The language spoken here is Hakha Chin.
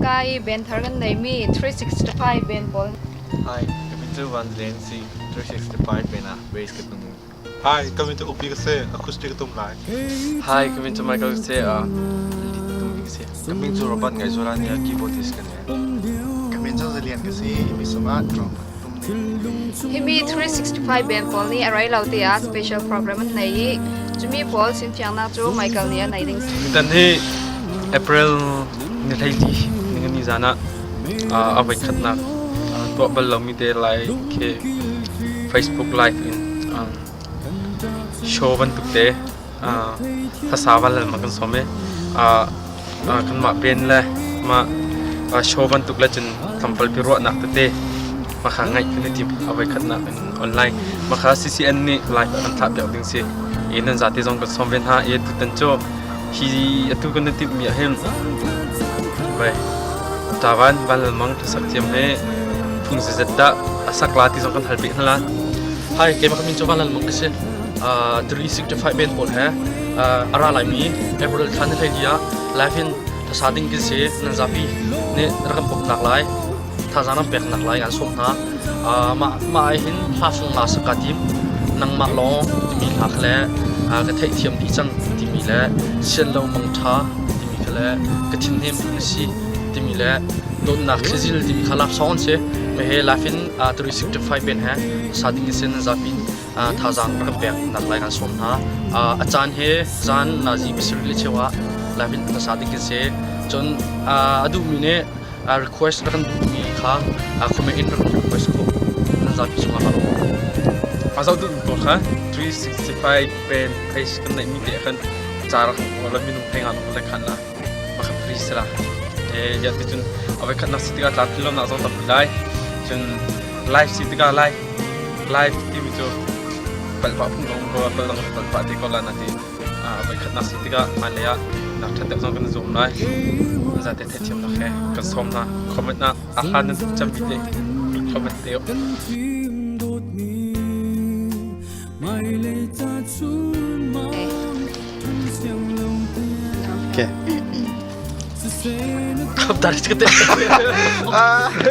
Cangka i band thar kan neimi 365 band pawl. Hi, ka min cu Van Len si 365 band ah bass ka tum. Hi, ka min cu Upi ka si, acoustic ka tum lai. Hi, ka min cu Michael ka si, lead tum ka si. Ka min cu Robert Ngaihzuala nih keyboardist ka ni. Ka min cu Zalian ka si, mi sungah drum ka tum ne. Himi 365 band pawl nih a rei lo te ah special program an nei i cumi pawl sinfiangnak cu Michael nih a nei ding. Tutan hi April ni 14 ningani zan ah a voikhatnak tuah bal lomi te lai khi Facebook live in show bantuk te hlasa van lengmang kan sawm i kanmah pen le mah show bantuk le cun tlawmpal pi ruahnak tete makha ngaih kan i tim a voikhatnak in online makha CCN nih live kan thlah piak ding si i nan zate zong kan sawm ve hna i tutan cu hi atu kan i timhmi ah hin vai Tavan van lengmang hlasak thiam he phung zizet dah a sak la ti zong kan hal bik hna la. Hi, keimah ka min cu Van Lal Mang ka si. 365 band pawl he a ra laimi April thla ni hlei ah live in hlasa ding kan si. Nan zapi nih rak kan bawmhnak lai, thazaang nan peknak lai an sawm hna. Mah mah ah hin hla fung nga sak kaa tim. Nangmah lawng timi hla kha le ka theihthiam dih cang timi le sian lo mang ṭha timi kha le ka thinhnem na si timi le dawtnak thlizil timi kha laksawng an si. He live in 365 band he sa ding in sin zapi thazaang rak kan pek nak lai kan sawm hna. A caan he zan nazi pasarih le cheu ah live in sa ding kan si. Cun a duhmi nih request rak kan duhmi kha comment in rak request ko. Nan zapi cungah ka lawm. A zoh duh pawl kha 365 band page kan neih mi te khan ca rak la minung thei nga le khan la Pakhat free si la. Ya ti cun a voi khatnak si tikah tlamtlin lonak zong tampi lai. Cun live si tikah live live timi cu palh pah phung ko ko pal dang palh pah te ko la na ti a voi khatnak si tikah hmailei ah nak ṭhat deuh zong kan zuam lai. Zate theihthiamnak he kan sawm hna. Comment ah a hlan nan tuk cemmi te comment te Okay. Kaptar